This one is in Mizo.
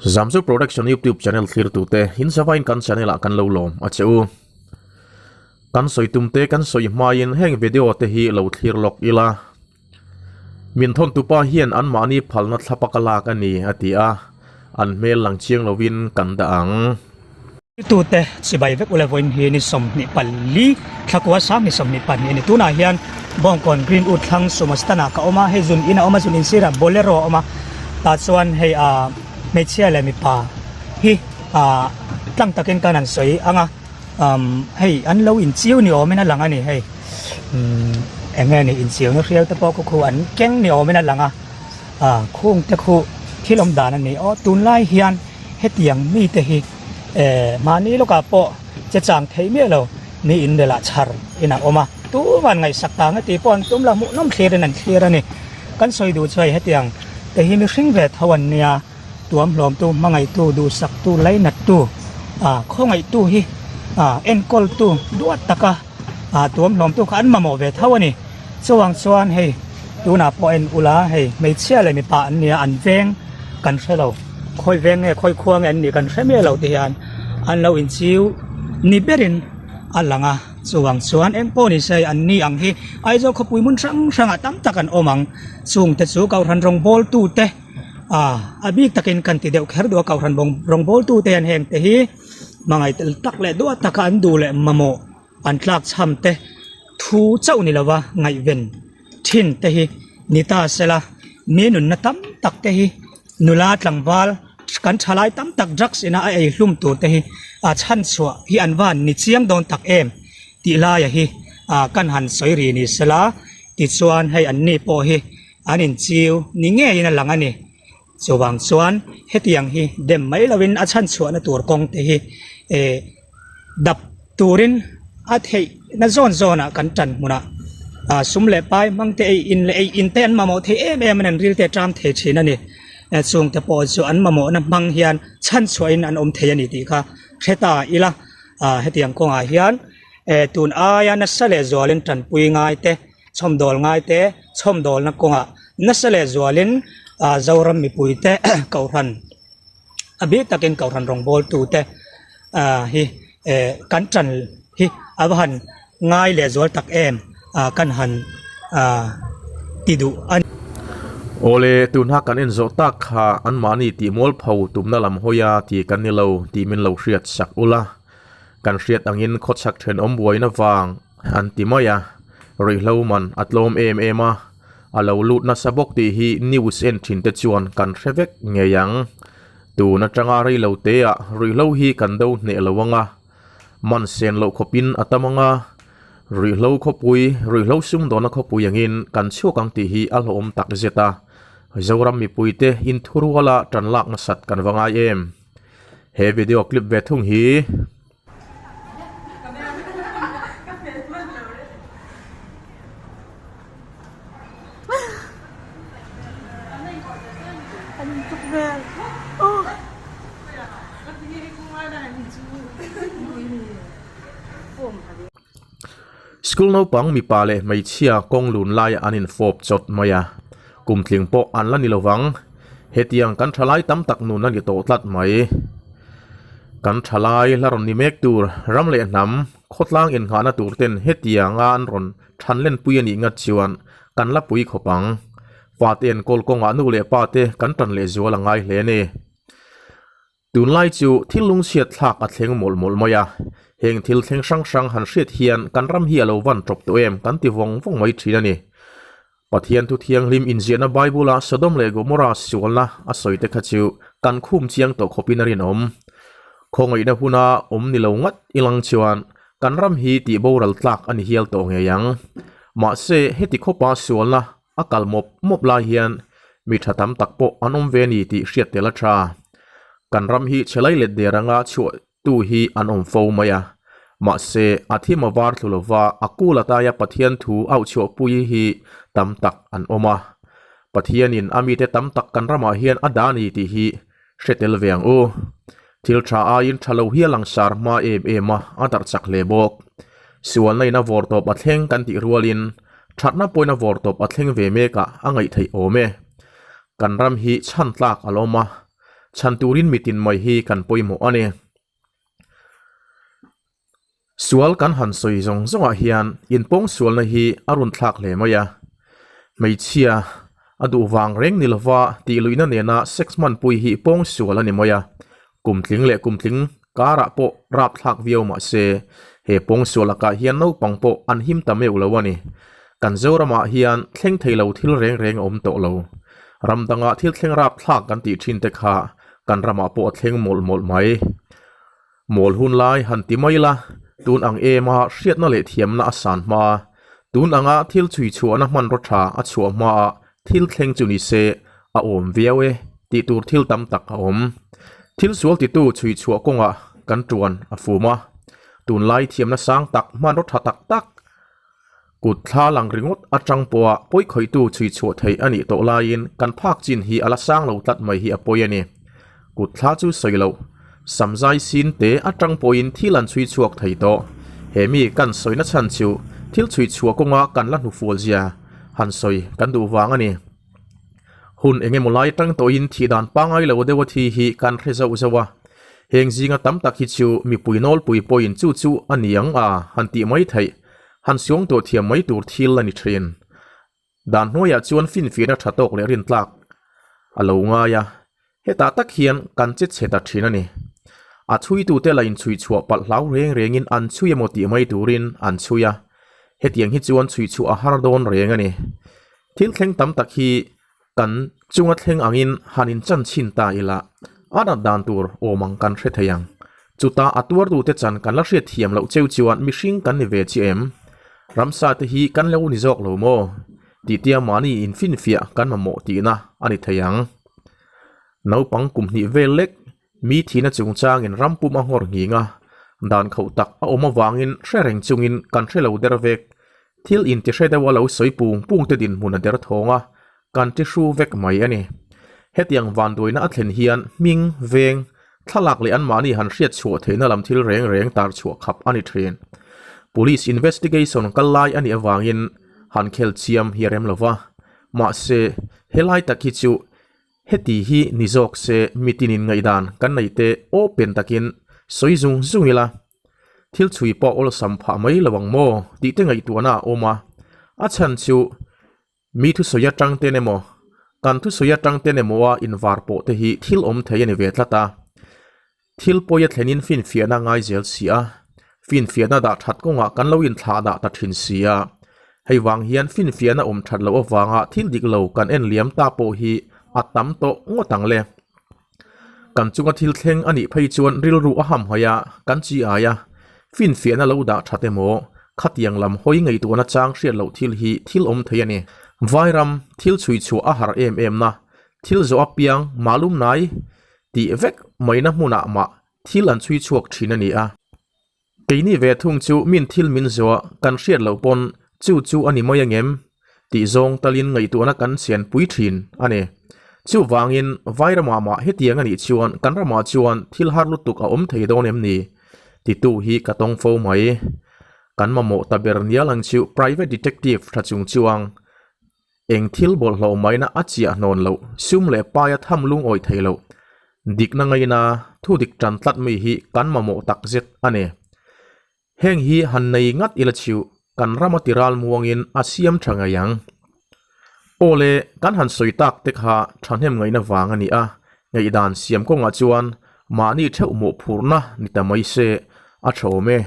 Zamzu Production YouTube channel thlirtute in zavain kan channel ah kan lo lawm a che u. Kan sawi tum te kan sawi hmain heng video te hi lo thlir lawk ila. Min thawn tupa hian anmahni phalna thlapa ka lak a ni a ti a, an hmel lang chiang lovin kan dah ang. Tute chibai vek ula vawiin hi ni 24 thlakua sang ni 22 a ni. Tunah hian Bawngkawn Greenwood thlang Sumastan ah ka awm a, hei zun in a awm a, zun in sirah Bolero a awm a, tah chuan hei ah hmeichhia leh mipa hi ah tlang takin kan han sawi ang a, umm hei an lo inchiu ni awmin a lang a ni hei umm eng nge ni inchiuna hriau te pawh khu khu an keng ni awmin a lang a, ah khung te khu thil awm dan a ni aw tunlai hian hetiang mite hi. Eh, mahni lawkah pawh che chang thei miah lo, mi in relah chhar in a awm a, tuman ngaihsak ta nge tih pawh an tum lo, hmuhnawm thlir in an thlir a ni. Kan sawi duh chu hei hetiang te hi mihring ve tho an nia, tuamhlawmtu, hmangaihtu, duhsaktu, lainattu, ah khawngaihtu hi ah enkawltu duat taka ah tuamhlawmtu kha an mamawh ve tho a ni. Chuvang chuan hei tunah pawh en ula hei hmeichhia leh mipa an nia an veng kan hre lo khawi veng nge khawi khua nge an nih kan hre miah lo ti hian an lo inchiu ni berin a lang a chuvang chuan eng pawh ni se an ni ang hi Aizawl khawpui hmun hrang hrangah tam tak an awm ang chung te chu Kohhran rawngbawl tu te ah a bik takin kan ti deuh kher duh a Kohhran rawngbawl tu te hian heng te hi hmangaih tel tak leh duat taka an duh leh mamawh. An tlak chham te thu chauh ni lova ngaihven thin te hi ni ta sela, mi nunna tam tak te hi nula tlangval kan thalai tam tak drugs ina a ei hlum tur te hi a chhan chhuah hi an van ni chiang dawn tak em tih laia hi ah kan han sawi ri ni sela tichuan hei an ni pawh hi an inchiu ni ngeiin a lang a ni. Chuvang chuan hetiang hi dem mai lovin a chhan chhuahna tur kawng te hi eh dap turin a theih na zawn zawnah kan tan hmunah ah sum leh pai hmang te ei in leh ei in te an mamawh thei em em a ni an ril te a ṭam thei thin a ni. Chung te pawh chu an mamawhna hmang hian chhan chhuahin an awm thei a ni tih kha hre ta ila ah hetiang kawngah hian eh tun aia nasa leh zualin tanpui ngai te chhawmdawl ngai te chhawmdawlna kawngah nasa leh zualin ah Zoram mipui te Kohhran a bik takin Kohhran rawngbawltu te ah hi eh kan tan hi a va han ngai leh zual tak em ah kan han ah ti duh a ni. Awle, tun ha kan en zawh tak kha anmahni tih mualpho tumna lam hawi a tih kan ni lo tih min lo hriat sak ula. Kan hriat angin khawchhak thenawm buaina vang an ti mai a, ruihhlo man a tlawm em em a, a lo lut nasa bawk tih hi news en thin te chuan kan hre vek ngei ang. Tun atanga rei lo te ah ruihhlo hi kan do hneh lo anga, man sen loh khawpin a tam anga, ruihhlo khawpui, ruihhlo sumdawna khawpui angin kan chhuak ang tih hi a hlawhawm tak zet a, Zoram mipuite inthuruala tan lak nasat kan va ngai em. He video clip ve thung hi. School naupang mipa leh hmeichhia kawng lun lai an infawp chawt mai a, kum tling pawh an la ni lovang. Hetiang kan thalai tam tak nun a ni tawh tlat mai. Kan thalai la rawn ni mek tur ram leh hnam khawtlang innghahna tur ten hetianga an rawn than lenpui a nih ngat chuan kan la pui khawp ang. Fate enkawl kawngah nu leh pa te kan tan lehzual a ngai hle a ni. Tunlai chu thil lungchhiat thlak a thleng mawlh mawlh mai a, heng thil thleng hrang hrang han hriat hian kan ram hi a lo van tawp tawh em kan ti vawng vawng mai thin a ni. Pathian thu thianghlim inziahna Bible-a Sodom leh Gomorrah sualna a sawi te kha chu kan khum chiang tawh khawpin a rinawm. Khawngaihna huna awm ni lo ngat ilang chuan kan ram hi tih boral tlak a ni hial tawh ngei ang. Mahse, heti khawpa sualna A kal mawp mawp lai hian mi tha tam tak pawh an awm ve a ni tih hriat tel a tha. Kan ram hi chhelai let der anga chhuah tu hi an awm fo mai a. Mahse, a thim a var thlu lova a kul ataia Pathian thu auh chhuahpui hi tam tak an awm a. Pathianin a mite tam tak kan ramah hian a dah a ni tih hi hre tel ve ang u. Thil tha aiin tha lo hi a langsar hma em em a, a darh chak hle bawk. Sualna in a vawr tawp a thleng kan tih rualin thatna pawhin a vawr tawp a thleng ve mek ah a ngaih theih awm e. Kan ram hi chhan tlak a la awm a. Chhan turin mitin mai hi kan pawimawh a ni. Sual kan han sawi zawng zawngah hian inpawng sualna hi a run thlak hle mai a. Hmeichhia a duh vang reng ni lova tih luihna nena sex hmanpui hi pawng sual a ni mai a. Kum tling leh kum tling karah pawh rap thlak viau mah se he pawng sual lakah hian naupang pawh an him ta meuh lo a ni. Kan Zoramah hian thleng thei lo thil reng reng a awm tawh lo. Ram dangah thil thleng rap thlak kan tih thin te kha kan ramah pawh a thleng mawlh mawlh mai. Mawl hun lai han ti mai la, tun ang ema hriatna leh thiamna a san hma, tun anga thil chhui chhuahna hmanraw tha a chhuah hmaah thil thleng chu ni se a awm viau e tih tur thil tam tak a awm. Thil sual titu chhui chhuah kawngah kan tuan a fum a, tunlai thiamna sang tak hmanraw tha tak tak Kut thla lang ringawt atang pawha pawi khawihtu chhui chhuah theih a nih tawh laiin kan phak chin hi a la sang lo tlat mai hi a pawi a ni. Kut thla chu sawi loh, samzai sin te atang pawhin thil an chhui chhuak thei tawh. He mi kan sawina chhan chu thil chhui chhuah kawnga kan la hnufual zia han sawi kan duh vang a ni. Hun eng emaw lai atang tawhin thih dan pangngai lo deuha thi hi kan hre zauh zauh a. Heng zinga tam tak hi chu mipui nawlpui pawhin chu chu a ni ang a han tih mai theih. Han suang tawh thiam mai tur thil a ni thin. Dan hnuaiah chuan finfiahna tha tawk leh rintlak a lo ngai a, hetah tak hian kan che chhe ta thin a ni. A chhuitute la inchhui chhuah palh hlau reng rengin an chhui emaw tih mai turin an chhui a, hetiang hi chuan chhui chhuah a har dawn reng a ni. Thil thleng tam tak hi Kan chunga thleng angin han inchan chhin ta ila, a nat dan tur awm ang kan hre thei ang. Chuta a tuartute chan kan la hriat thiam loh cheu chuan mihring kan ni ve chi em? Ramsa te hi kan lo ni zawk lo maw? Tihtia mahni infinfiah kan mamawh tihna a ni thei ang. Naupang kum hnih vel lek mi thihna chungchangin ram pum a nghawr nghing a, dan khauh tak a awm avangin hre reng chungin kan hre lo der vek. Thil intihre deuha lo sawi pung pung te dinhmun a der thawng a, kan ti hru vek mai a ni. Hetiang vanduaina a thlen hian hming, veng, thlalak leh anmahni han hriat chhuah theihna lam thil reng reng tar chhuah khap a ni thin. Police investigation kal lai a nih avangin han khel chiam hi a rem lo va, mahse helai tak hi chu Heti hi ni zawk se mitinin ngaihdan kan nei te open takin sawi zung zung ila, thil chhui pawh awlsam phah mai lo ang maw tih te ngaihtuahna a awm a, a chhan chu mi thusawi atang ten emaw kan thusawi atang ten emaw a invar pawh te hi thil awm thei a ni ve tlat a. Thil pawi a thlenin finfiahna ngai zel si a, finfiahna dah that kawngah kan lo inthlah dah ta thin si a. Hei vang hian finfiahna awm that loh avanga thil dik lo kan en liam ta pawh hi a tam tawh ngawt ang le. Kan chunga thil thleng a nih phei chuan rilru a hamhaih a, kan chi ai a, finfiahna lo dah that emaw, khatiang lam hawi ngaihtuahna chang hriat loh thil hi thil awm thei a ni. Vairam thil chhui chhuah a har em em na, thil zawh apiang malum nai Tih vek maina hmunah mah thil an chhui chhuak thin a ni a. Keini ve thung chu min thil min zuah kan hriat loh pawn chu chu a ni mai angem tih zawng talin ngaihtuahna kan sianpui thin a ni. Chuvangin Vairamah mah hetiang a nih chuan kan ramah chuan thil har lutuk a awm thei dawn em ni? Titu hi ka tawng fo mai. Kan mamawh ta ber nial ang chu private detective tha chung chuang Eng thil bawlhhlawh maina a chiah hnawn loh, sum leh paia tham lungawi thei loh, dikna ngaina thu dik tan tlat mi hi kan mamawh tak zet a ni. Heng hi han nei ngat ila chhiu kan rama ti ral muangin a siam tha ngei ang. Aw le, kan han sawi tak te kha thahnem ngaihna vang a ni a, ngaihdan siam kawngah chuan mahni theuh mawhphurhna ni ta mai se a tha awm e.